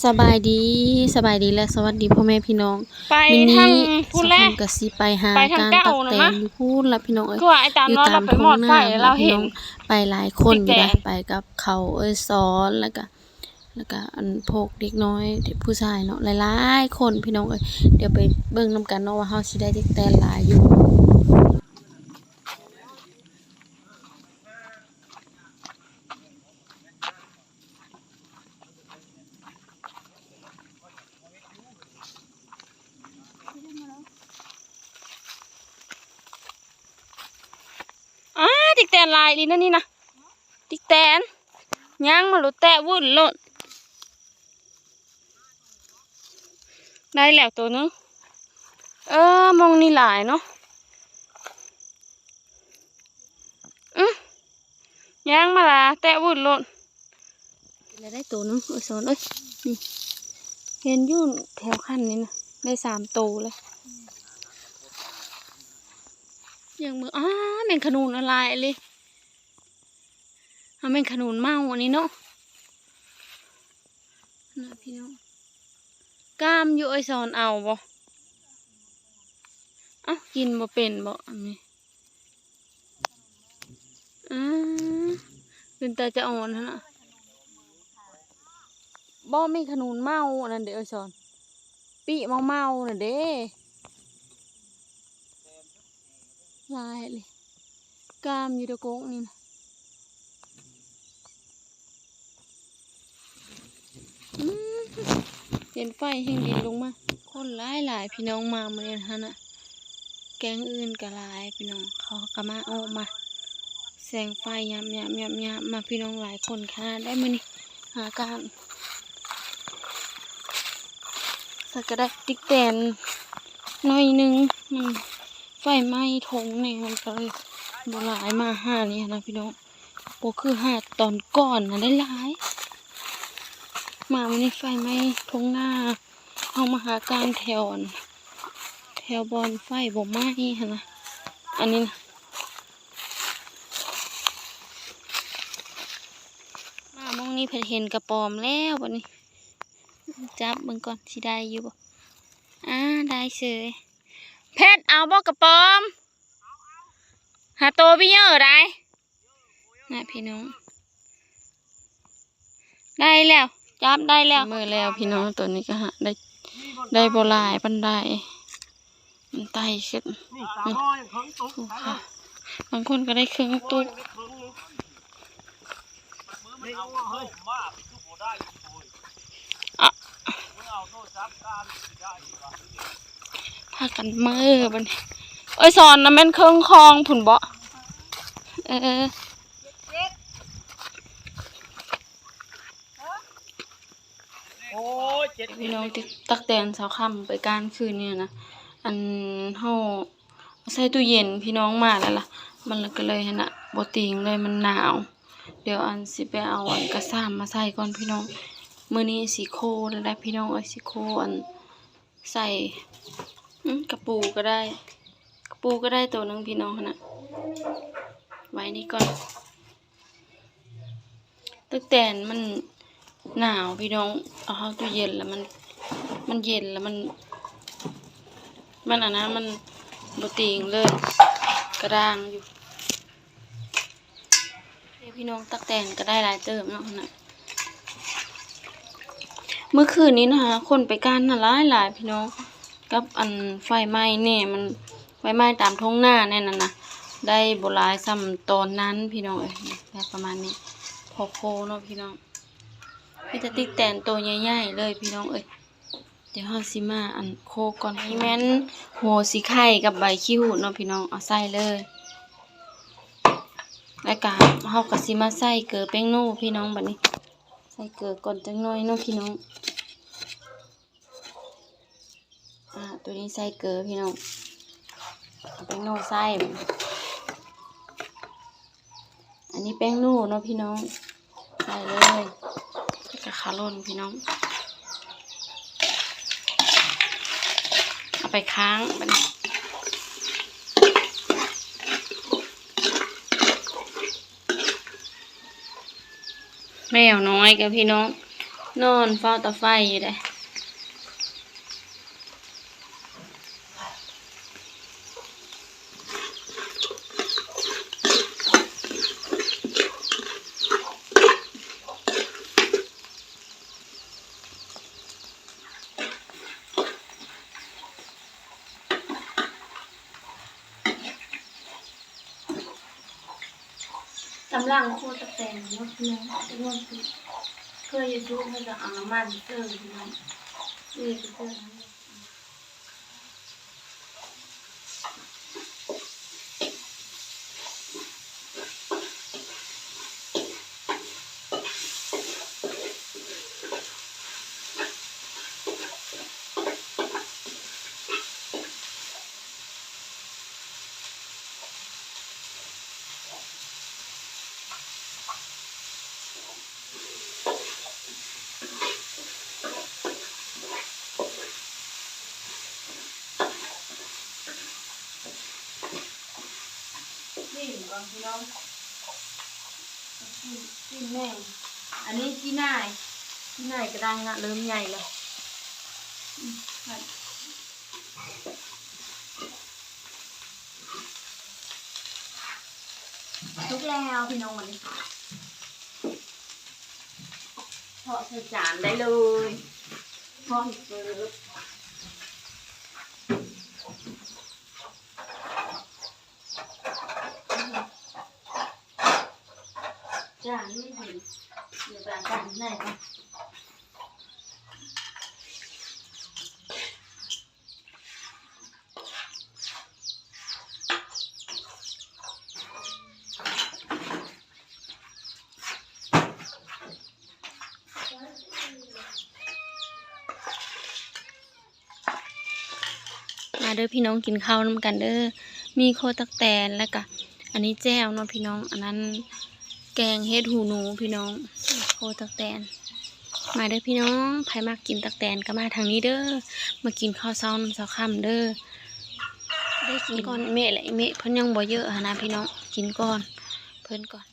ສະບາຍດີ ສະບາຍດີ ແລະ ສະຫວັດດີພໍ່ແມ່ພີ່ນ້ອງ. ໄປ ມື້ນີ້ ທາງພຸ້ນແຫຼະ ສາວຄຳກໍຊິໄປຫາ ໄປທາງ ການ ເກົ່າ ຕັກແຕນ ນະ ຢູ່ພຸ້ນລະພີ່ນ້ອງເອີຍ. ຄືວ່າໄອ້ຕາມ ຢູ່ຕາມທົ່ງນອນລະໄປມອດໄຟ ນາ ແລ້ວເຫັນ ພີ່ນ້ອງ ໄປຫຼາຍຄົນຢູ່ໃດ໋ ຕິກແຕນ ໄປກັບເຂົາ ເອີຍສອນ ແລ້ວກໍ ແລ້ວກໍອັນພວກເດັກນ້ອຍ ເດັກຜູ້ຊາຍເນາະ ຫຼາຍໆຄົນພີ່ນ້ອງເອີຍ. ດຽວໄປເບິ່ງນຳກັນເນາະວ່າເຮົາຊິໄດ້ຕັກແຕນຫຼາຍຢູ່. ອ້າ ຕິກແຕນຫຼາຍອີ່ຫຼີນະນີ້ນະ ຕິກແຕນ ຍ່າງມາໂລດ ແຕະວືດໂລດ. ໄດ້ແລ້ວໂຕໜຶ່ງ. ເອີ ໝ່ອງນີ້ຫຼາຍເນາະ. ອື ຍ່າງມາລະ ແຕະວືດໂລດ. ໄດ້ໂຕໜຶ່ງ ເອີຍສອນເອີຍ ນີ້ ເຫັນຢູ່ແຖວຄັນນີ້ນະ ໄດ້ສາມໂຕແລ້ວ. ຍັງມື ອ້າ ແມງຂະໜູນຫຼາຍອີ່ຫຼີ. ເອົາແມງຂະໜູນເມົາອັນນີ້ເນາະ ນະພີ່ນ້ອງ. ກາມຢູ່ ເອີຍສອນເອົາບໍ່? ເອົ້າ ກິນບໍ່ເປັນບໍ່ອັນນີ້? ອື ເປັນຕາຈະອ່ອນຫັ້ນນະ. ບໍ່ ແມງຂະໜູນເມົາອັນນັ້ນເດ້ ເອີຍສອນ ປີເມົາໆນັ້ນເດ້. ຫຼາຍເລີຍ ກາມຢູ່ດອກກົກນີ້ນະ. ອື ເຫັນໄຟແຮ່ງດິນລົງມາ. ຄົນຫຼາຍໆ ພີ່ນ້ອງມາມື້ນີ້ຫັ້ນນະ ແກ້ງອື່ນກໍຫຼາຍພີ່ນ້ອງ ເຂົາກໍມາ ອອກມາແສງໄຟ ຍາມໆໆໆ ມາ ພີ່ນ້ອງຫຼາຍຄົນຂະໜາດໃດມື້ນີ້. ຫາການ ໃສ່ກະໄດ້ຕິກແຕນໜ້ອຍໜຶ່ງ ມັນໄຟໄໝ້ທົ່ງແດ່ ມັນກໍເລີຍບໍ່ຫຼາຍ ມາຫານີ້ນະພີ່ນ້ອງ. ບໍ່ຄືຫາຕອນກ່ອນນະ ໄດ້ຫຼາຍ ມາມື້ນີ້ໄຟໄໝ້ທົ່ງນາ. ເຮົາມາຫາການແຖວ ແຖວບ່ອນໄຟບໍ່ໄໝ້ຫັ້ນນະ ອັນນີ້ນະ. ມາໝ່ອງນີ້ເພິ່ນເຫັນກະປອມແລ້ວບັດນີ້ ຈັບເບິ່ງກ່ອນ ຊິໄດ້ຢູ່ບໍ່? ອາ ໄດ້ເສີຍ. ເພັດ ເອົາບໍ່ກະປອມ? ຫາໂຕບິເຢີໄດ໋ ນະພີ່ນ້ອງ. ໄດ້ແລ້ວ ຈັບໄດ້ແລ້ວ ມື້ແລ້ວພີ່ນ້ອງ. ໂຕນີ້ກໍຫາໄດ້ ໄດ້ບໍ່ຫຼາຍປານໃດ ມັນໄຕ່ຂຶ້ນ. ບາງຄົນກໍໄດ້ເຄິ່ງຕຸກ. ພາກັນເມືອບັດນີ້. ເອີຍສອນນະ ແມ່ນເຄິ່ງຄອງພຸ້ນເບາະ? ເອີ ໂອ້ຍ ເຈັດ ພີ່ນ້ອງ ຕັກແຕນສາວຄຳໄປກາງຄືນນີ້ນະ ອັນເຮົາໃສ່ຕູ້ເຢັນພີ່ນ້ອງ ມາແລ້ວລະ ມັນກໍເລີຍຫັ້ນນະ ບໍ່ຕີງເລີຍ ມັນໜາວ. ດຽວອັນຊິໄປເອົາອັນກະຊາມມາໃສ່ກ່ອນພີ່ນ້ອງ. ມື້ນີ້ຊິໂຄແລ້ວແຫຼະພີ່ນ້ອງເອີຍ ຊິໂຄອັນໃສ່ ອື ກະປູກໍໄດ້ ກະປູກໍໄດ້ໂຕໜຶ່ງພີ່ນ້ອງຫັ້ນນະ ໄວ້ນີ້ກ່ອນ. ຕັກແຕນມັນໜາວພີ່ນ້ອງ ເອົາເຂົ້າຕູ້ເຢັນແລ້ວມັນ ມັນເຢັນແລ້ວມັນ ມັນອັນນັ້ນ ມັນບໍ່ຕີງເລີຍ ກະດ້າງຢູ່. ເດ້ພີ່ນ້ອງ ຕັກແຕນກໍໄດ້ຫຼາຍເຕີບເນາະນະ. ມື້ຄືນນີ້ນະ ຄົນໄປການນະຫຼາຍໆ ພີ່ນ້ອງ ກັບອັນໄຟໄໝ້ແດ່ ມັນໄຟໄໝ້ຕາມທົ່ງນາແດ່ນັ້ນນະ ໄດ້ບໍ່ຫຼາຍສ່ຳຕອນນັ້ນພີ່ນ້ອງເອີຍ. ໄດ້ປະມານນີ້ ພໍໂຄເນາະພີ່ນ້ອງ. ມີແຕ່ຕິກແຕນໂຕໃຫຍ່ໆເລີຍພີ່ນ້ອງເອີຍ. ດຽວເຮົາຊິມາອັນໂຄກ່ອນ. ນີ້ແມ່ນຫົວສີໄຄກັບໃບຂີ້ຫູດເນາະພີ່ນ້ອງ ເອົາໃສ່ເລີຍ. ແລ້ວກະເຮົາກະຊິມາໃສ່ເກືອແປ້ງໂນ່ພີ່ນ້ອງ ບັດນີ້ໃສ່ເກືອກ່ອນຈັກໜ້ອຍເນາະພີ່ນ້ອງ. ອາ ໂຕນີ້ໃສ່ເກືອພີ່ນ້ອງ ເອົາແປ້ງໂນ່ໃສ່. ອັນນີ້ແປ້ງໂນ່ເນາະພີ່ນ້ອງ ໃສ່ເລີຍ ແລ້ວກະຄາລົນພີ່ນ້ອງ ເອົາໄປຄ້າງບັດນີ້. ແມວນ້ອຍກະພີ່ນ້ອງ ນອນເຝົ້າເຕົາໄຟຢູ່ເດ້. ກຳລັງໂຄດຕະແຕນເນາະ ເພື່ອນ ເພື່ອນ ເພື່ອ YouTube ເພິ່ນກໍເອົານ້ຳມັນເຕີມເນາະ ນີ້ຄືເຄື່ອງ ນີ້ກ່ອນພີ່ນ້ອງ ຊີ້ນ ຊີ້ນແມງ ອັນນີ້ຊີ້ນອ້າຍ ຊີ້ນອ້າຍກະໄດ້ລະ ເລີ່ມໃຫຍ່ແລ້ວ ອືມ ສຸກແລ້ວພີ່ນ້ອງ ບາດນີ້ເທາະໃສ່ຈານໄດ້ເລີຍ ພ້ອມເສີບ ຈານນີ້ເຫັນ ດຽວໄປເອົາຈານໃນກ່ອນ. ມາເດີພີ່ນ້ອງ ກິນເຂົ້ານຳກັນເດີ ມີໂຄດຕັກແຕນ ແລ້ວກະ ອັນນີ້ແຈ່ວເນາະພີ່ນ້ອງ ອັນນັ້ນແກງເຫັດຫູໜູພີ່ນ້ອງ ໂຄດຕັກແຕນ ມາເດີພີ່ນ້ອງ ໃຜມັກກິນຕັກແຕນກໍມາທາງນີ້ເດີ ມາກິນເຂົ້າເຊົ້ານຳເຊົ້າຄ່ຳເດີ ໄດ້ກິນກ່ອນເມະ ແລະເມະເພິ່ນຍັງບໍ່ເຢີະຫັ້ນນະພີ່ນ້ອງ ກິນກ່ອນເພິ່ນກ່ອນ.